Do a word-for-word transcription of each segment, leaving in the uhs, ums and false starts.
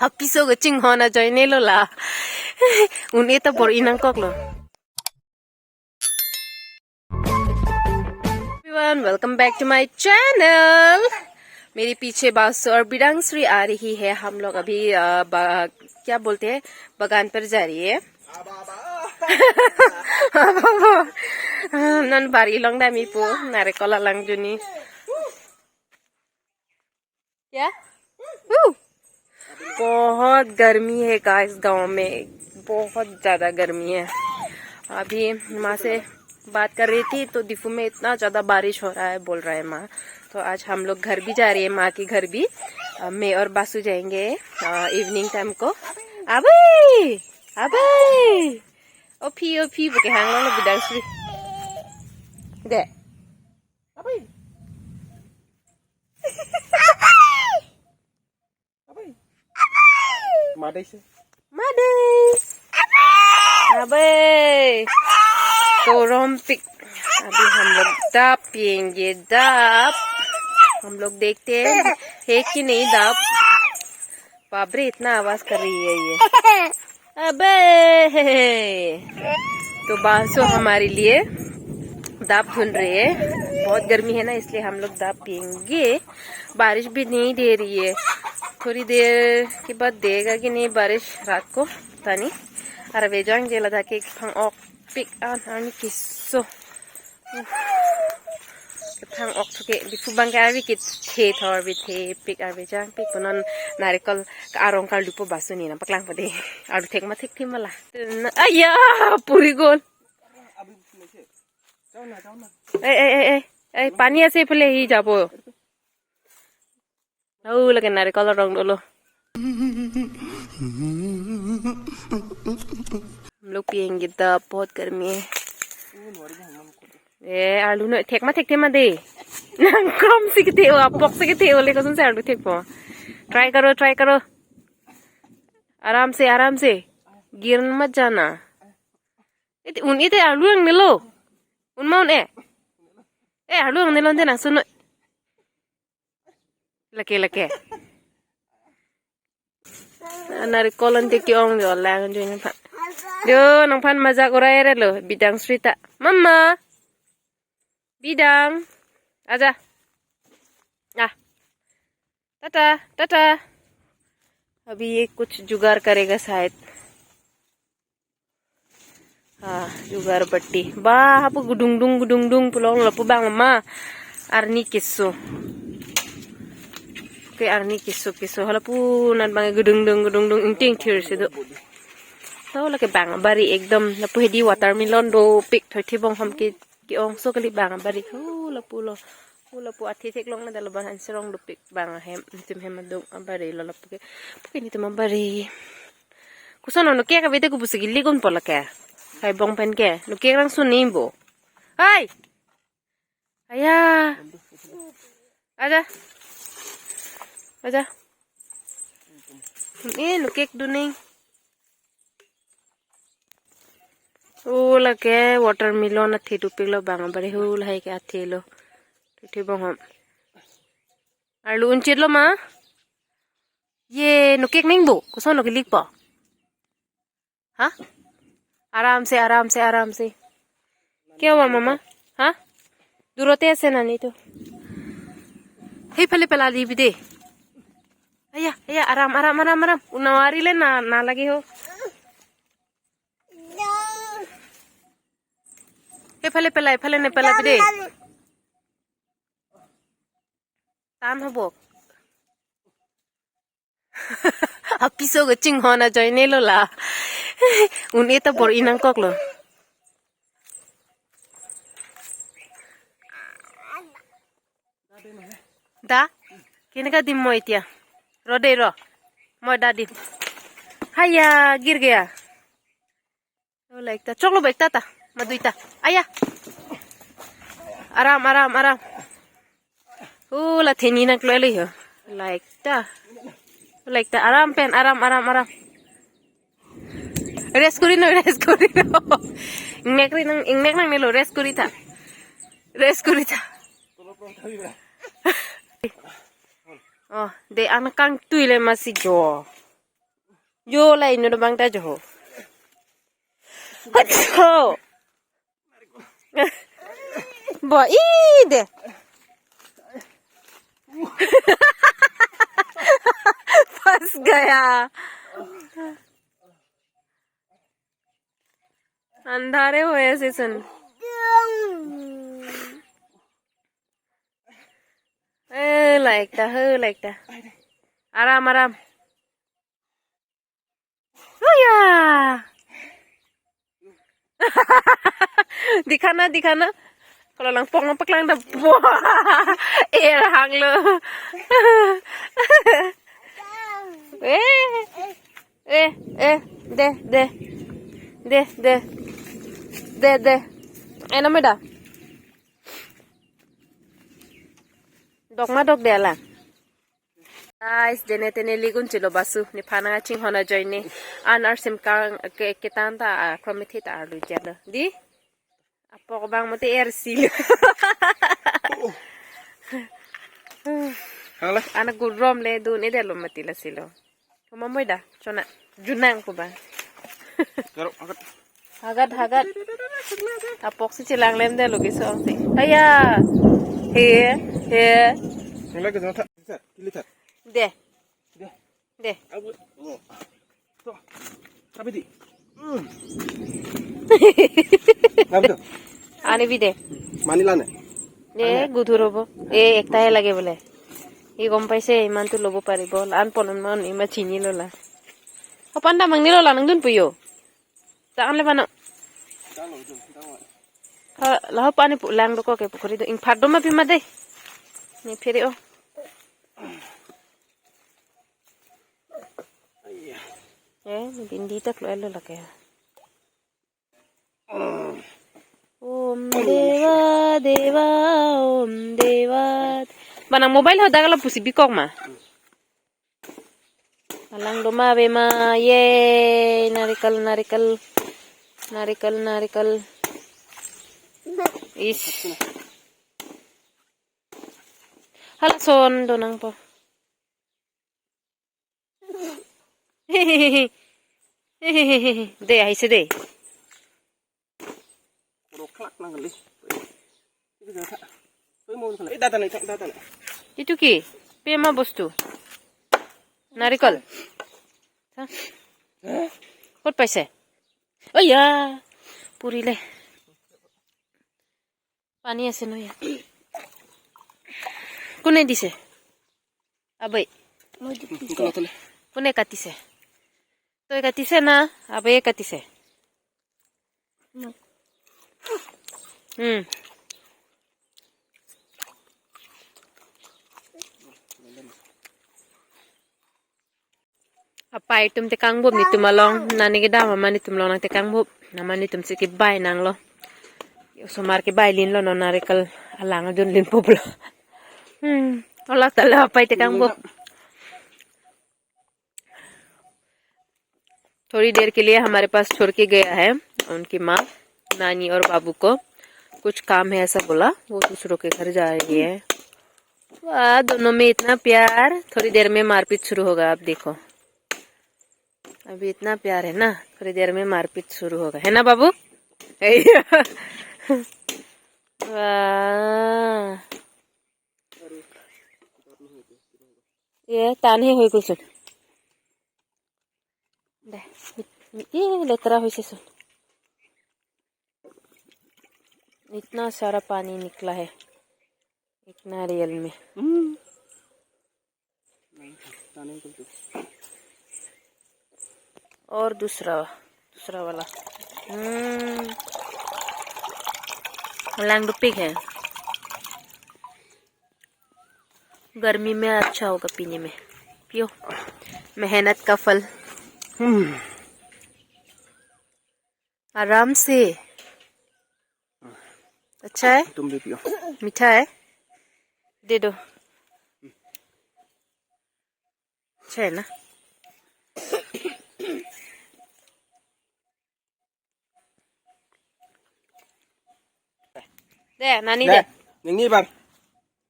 Apiso kachinghon ajoine lo la. Un-e ta bor-i nangkoklo. Everyone, welcome back to my channel. मेरे पीछे बासु और बिडांग श्री आ रही है। हम लोग अभी, अ, बा-, क्या बोलते हैं, बागान पर जा रही है। Non bari along damji pu, narikol alang arjuni. क्या? Woo! बहुत गर्मी है गाइस, गांव में बहुत ज्यादा गर्मी है। अभी माँ से बात कर रही थी तो दीफू में इतना ज्यादा बारिश हो रहा है बोल रहा है माँ। तो आज हम लोग घर भी जा रही है, माँ के घर भी। अ, मैं और बासु जाएंगे इवनिंग टाइम को। अबे, अबे, ओफी ओफी बके hang lo बिडांग श्री। दे। Madai se. Madai. Abe. Korom pik. अभी हम लोग डाब पिएंगे, डाब। हम लोग देखते हैं, है कि नहीं डाब। बाप रे, इतना आवाज कर रही है ये। अबे। तो बासु हमारे लिए डाब ढूंढ रहे हैं। बहुत गर्मी है ना, इसलिए हम लोग डाब पिएंगे। बारिश भी नहीं दे रही है, थोड़ी देर के बाद देगा कि नहीं बारिश रात को, पता नहीं। Arve jangje ladak ke phang ok pik an ani kiso. Ke phang ok thu ke diphu bang ke arve kethe thor bi the pik arve jang pik punon narikol ke arong karlupo basu ni nangpaklang pade. Arlu thek ma thekthema la. Aya, puri gol. এই, এই, এই, এই, এই, পানী আছে এইফালে, সি যাব। ও, লাগে নাৰিকলৰ ৰং দলো। हम लोग पिएंगे डाब, बहुत गर्मी है। এ, arlu noi, thek ma thekthema de. Nangkromsi kethe-o, apok si kethe-o, le koson si arlu thekpo. Try karo, try karo. आराम से, आराम से। गिर मत जाना। Iti, un-e te arlu nangnelo. Un ma un-e. Eh, arlu nangnelo te nangsun noi. Lake, lake. Narikol ante ke-ong jo lang jo nangphan. Jo, nangphan majak urai re lo, Bidang Srita. Mama. Bidang. Aja. Ah. Tata, tata. अभी ये कुछ जुगाड़ करेगा शायद। Ah, jugar bati. Ba, hapu gudungdung, gudungdung, pulo lapu bang ma. Arni kiso. Ke arni kiso, kiso. Halapu nan bang gudungdung, gudungdung, ingting thir si do. To lake bang bari ekdom. Lapu hedi watermelon dopik, thoi thibong ham ke, ke-ongso kali bang bari. Hu, lapu lo. Hu, lapu athi theklong na dalo bang han serong dopik bang hem, tim hem adung abari lo lapu ke. Puke ni tim abari. Koson ono ke kave te kubusi gili gun pola ke. Kai bong pen ke. Nukek rang sunim bo. Hai. Aya. Aja. Aja. Eh, nukek duning. O lake watermelon athi dopik lo bang bari hu lahai ke athi lo. Tuthi bong ham. Arlu unchit lo ma. Ye nukek ning bo. Koson lo kilik po. Ha? आराम से, आराम से, आराम से। क्या हुआ मामा? हाँ? Durote ase nani to. Hei phale pela di bide. Aya, aya, aram, aram, aram, aram. Unawari le na, na lagi ho. Hei phale pela, phale ne pela bide. Tan hobo. Apiso kachinghon ajoine lo la. Un-e ta bor-i nangkoklo. Da, কেনেকা দিম মই এতিয়া? ৰ দেই, ৰ। মই দা দিম। Haya, गिर गया। Oh, la ekta. Choklo ba ekta ta. Madu ekta. Aya. Aram, aram, aram. Oh, la theni nangklo lo ho. La ekta. La ekta. Aram pen, aram, aram, aram. Rest kuri no, rest kuri no. Ingnek ri nang, ingnek nangnelo, rest kuri ta. Rest kuri ta. Oh, de anak kangtui le masi jo. Jo la inu dobang ta jo ho. Ho. Bo i de. Fas gaya. Andhare hoye season. Eh, like ta, ho, like ta. Aram, aram. Oh ya. Dikhana, dikhana. Kalau langpong lang paklang dah. Wah. Eh, hang lo. Eh. Eh, eh, de, de. De, de. De, de. Eh, nama dah. Dok ma dok de alang. Guys, jene tene ligun chilo basu. Nephan nangchinghon ajoine. An arsim kang ke, ketan ta, ah, kromethi ta arlu jalo. Di? Apok bang mati er silo. Halo. Anak gurom le dun ide lo mati la silo. Kuma moi dah, chona. Junang ko bang. Garuk, angkat. Hagat, hagat. Apok si chelang lem de logi song si. Aya. He, he. Ngelak ke jana tha, tha, kili tha. De. De. De. Abu. Oh. To. Tapi di. Hmm. Lam to. Ani bi de. Mani lane. এ, গুধুৰ হ'ব। এ, একটাই লাগে বোলে। সি গম পাইছে, ইমানটো ল'ব পাৰিব। আন পনম মান ইমান চিনি ললা। অ, পাণ্ডা মাংনি ললা, নাংদুন পুয়ো। Jangan le mano. Ha, laho pani pu lang doko ke pukuri do. Ing phar do ma pi ma de. Ni phiri o. Eh, ni bindi tak lo elo lake. Om Deva Deva, Om Deva. Bang nang mobile ho dagala pusi bikok ma. Alang doma ave ma, ye, narikal, narikal, narikal, narikal. Ish. Hala son donang po. De, ahise de. Puro khlak nang kali. Eh, dada na, dada na. Itu ki? Pema bostu? Narikol. Ha? Kot paise? Oh ya, purile. Pani ase no ya. Kune dise? Abai. Kune katise? Toi katise na, abai katise? Hmm. Apai atum tekang bup netum along, nani kedam aman netum along nang tekang bup, aman netum si kebai nanglo. Osomar kebai linlo, non narikal alang adun lin pup lo. Hmm, ola tala apai tekang bup. थोड़ी देर के लिए हमारे पास छोड़ के गया है उनकी माँ, नानी और बाबू को। कुछ काम है ऐसा बोला, वो दूसरों के घर जा रही है। वाह, दोनों में इतना प्यार, थोड़ी देर में मारपीट शुरू होगा। आप देखो, अभी इतना प्यार है ना, थोड़ी देर में मारपीट शुरू होगा, है ना बाबू? वाह। এ, টানহে হৈ গ'লচোন। দে, ই লেতেৰা হৈছেচোন। इतना सारा पानी निकला है एक नारियल में। Hmm. और दूसरा, दूसरा वाला। Hmm. Langdupik है। गर्मी में अच्छा होगा पीने में। पियो। मेहनत का फल। Hmm. आराम से। अच्छा है? तुम भी पियो। मीठा है? दे दो। अच्छा है ना? De, nani de. Nini bar.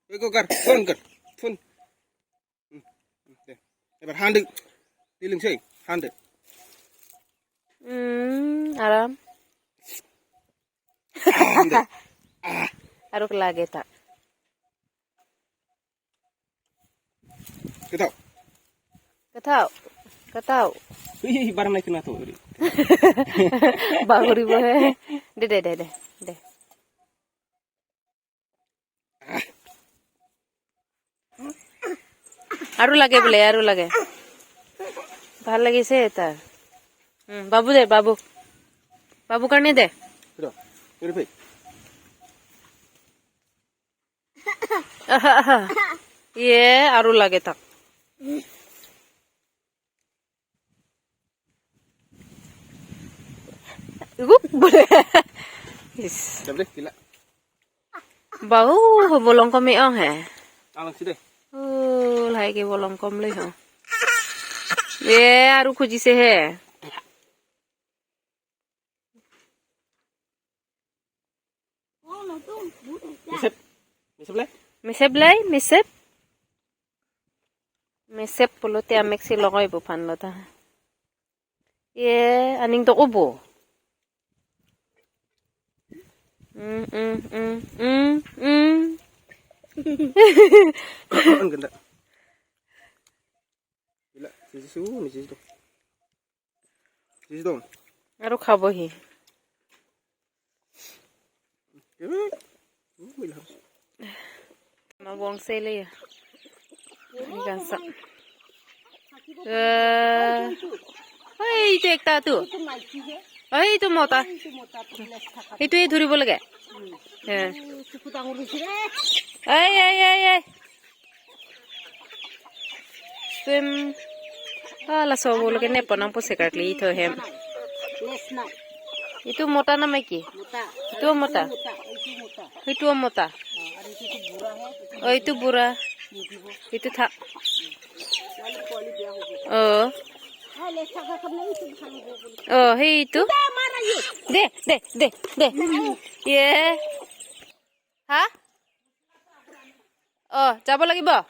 Eko kar, phone kar. Phone. Hmm, hmm, de. Ebar han de. Diling sei, han de. Hmm, aram. Aruk lage ta. Ketau. Ketau. Ketau. Wih, barang naik kena tuh. Bahuri bohe. De, de, de, de, de. Aru lage bole, aru lage. Bhal lagise ta. Hmm, babu de, babu. Babu karne de. Udah. Udah, Pi. Aha, aha. Ye, aru lage tak. Gup bole. Is. Jam deh, gila. Bau, bolong kom ong he. Alang si deh. Oh, lahai ke bolong kom le ho. Ye, aru khujise he. Mesep. Mesep le? Mesep le, mesep. Mesep pulote amek si logoi bu phan lo ta. Ye, aning tok ubo. Mm, mm, mm, mm, mm. Ang ganda. Gila, sisi su, ni sisi tu. Sisi tu. Aru khabo hi. Eh, uh, gila. Mabong sele ya. Ini gansa. Eh, hai, itu ekta tu. Hai, itu mota. Itu ya dhuribo lage. Eh. Hai, hai, hai, hai. Swim. Ah, laso bolo ke nepo nangpo sekarkli itu hem. Itu mota nama ki? Itu mota. Itu mota. Oh, itu bura. Itu thak. Oh. Oh, hey itu. De, de, de, de. Ye. Ha? Oh, jabo lagibo?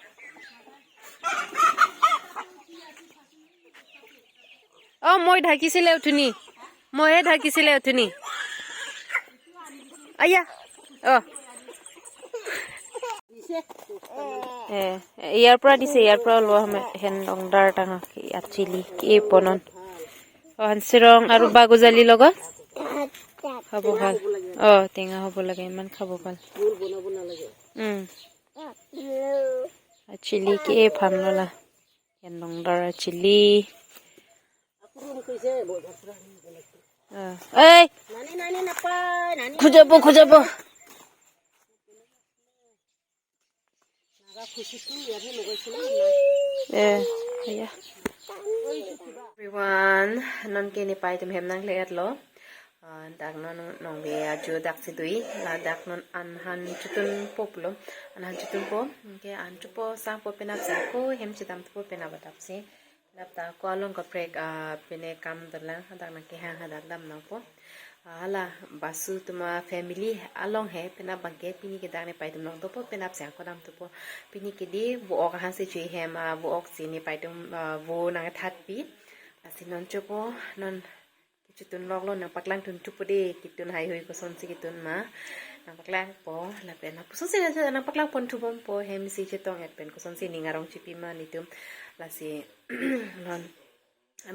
Oh, moi dhakisile uthuni. Moihe dhakisile uthuni. Aya. Oh. Eh, eh, iyar pora dise, iyar pora lo hame hen longdar tang ke achili ke ponon. Oh, han sirong aru bagujali logo. Khabo bhal. Oh, tenga hobo lage, iman khabo bhal. Hmm. Achili ke phan lo la. Yan longdar achili. Ah. Ei! Khujabo, khujabo. Eh, ya. Everyone, non ke nepei atum hem nangkle-et lo. Ah, dak non nongve ajo dak si dui, ladak non an han chotun po pulo, an han chotun po, ke an chopo sang po penap sa ko hem chedam po penap adap si. Dap ta ko along kaprek, ah, pine kam dolang, hadak nangkehang hadak dam nangpo. Ah, hala Basu atum a family along he, penap abangke pini ke dak nepei atum nangdopo, penap si ako damdopo. Pini ke di vo-ok ahan si chui hem, ah, vo-ok si nepei atum, ah, vo nangthatpi. Lasi non chopo, non kechotun loklo, nangpaklang tun chopo de, ketun heihui kosonsi ketun ma. Nangpaklangpo, lapen lapuson si nangpaklang pon thubompo, hem si chetong-et pen kosonsi ning arong chipi ma netum. Lasi non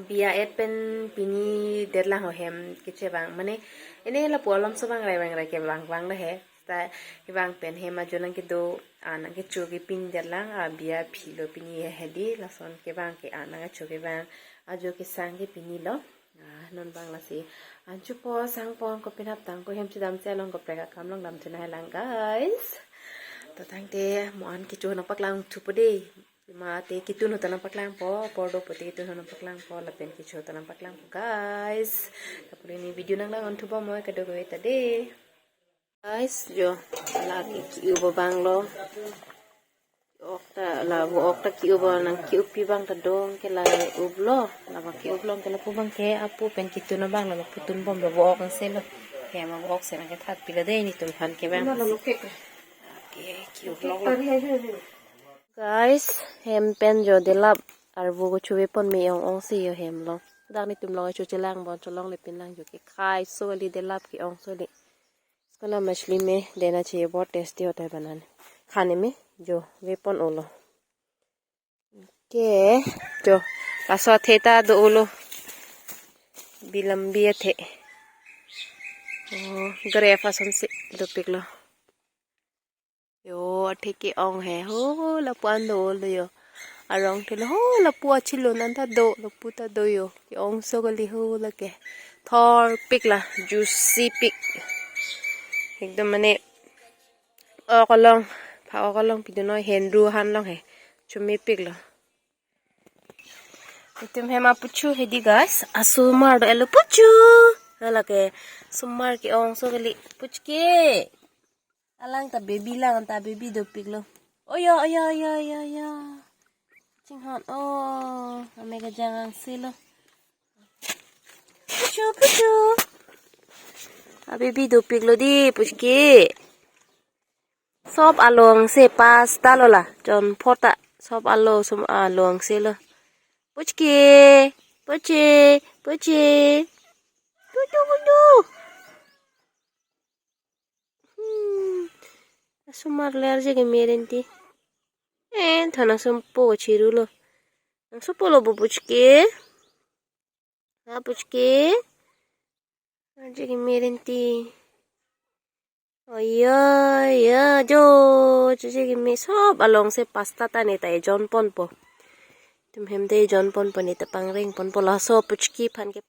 biya et pen pini detlang ho hem kechevang. Mane, ene lapu alomso vangrai vangrai kevang vang lo he. Ta kevang pen hem ajo nangkedo, ah, nangkecho kepin detlang, ah, biya philo pini hedi, lason kevang ke, ah, nangkecho kevang, ajo kesang ke pini lo. Ah, non vang lasi. An chopo sang pon ko penap tang ko hem chedam si along kaprek akam longdam thunai lang, guys. To tangte mo an kecho nangpaklang thupo de. Mate ketun ahut ta nangpaklangpo, pordo pote ketun ahut nangpaklangpo, lapen kecho ahut ta nangpaklangpo, guys. Kapuli ni video nanglang-on thubom moi kadokave ta de. Guys, jo, la ke ki-up abang lo. Ok ta, la vo-ok ta ki-up abang nangke-uppi abang ta dong ke la up lo. La abang ke-up lo ke lapu abangke apu pen ketun abang lo, lapu tunbom lo vo-ok anse lo. Ke ma vo-ok si nangkethatpi lo de netum aphan ke bang. Oke, ki-up lo. Guys, hem pen jo delap arvo ko chove pon me ong ong si jo hem lo. Dak netum long acho chelang bon cholongle pinlang jo ke khai so li de lap ke-ong so li. Isko na machli mein dena chahiye, bahut tasty hota hai banane. Khane mein jo vepon olo. Ke jo laso athe ta do olo. Bilam bi athe. Oh, grep asonsi dopiklo. Yo, athe ke-ong he. Ho, lapu an do lo yo. Arong thelo ho, lapu achilo nan ta do, lapu ta do yo. Ke-ong so kali ho lake. Thorpik la, juicy pik. Ekdom mane ok along, pha ok along pidunoi henru han long he. Chumipiklo. Itum hem apuchu hedi guys. Asomar do elo puchu. Lake asomar ke-ong so kali. Puchki. Alang ta baby lang ta baby dopiklo. Oya, oya, oya, oya, oya. Chinghon, oh, ame kejang angse lo. Puchu, puchu. A baby dopiklo di, puchki. Sop along se pasta lo la. Jon phota. Sop alo sum along se lo. Puchki. Puchi. Puchi. Puchu, puchu. Hmm. Asomar le arje ke merenti. Eh, thana sumpo chirulo. Nang supo lo bo puchki. Ha puchki. Arje ke merenti. Oya, ya, jo, jo, jo, kimi sop along se pasta ta ne ta ejon ponpo. Itum hem te ejon ponpo ne ta pangreng ponpo laso puchki aphan ke.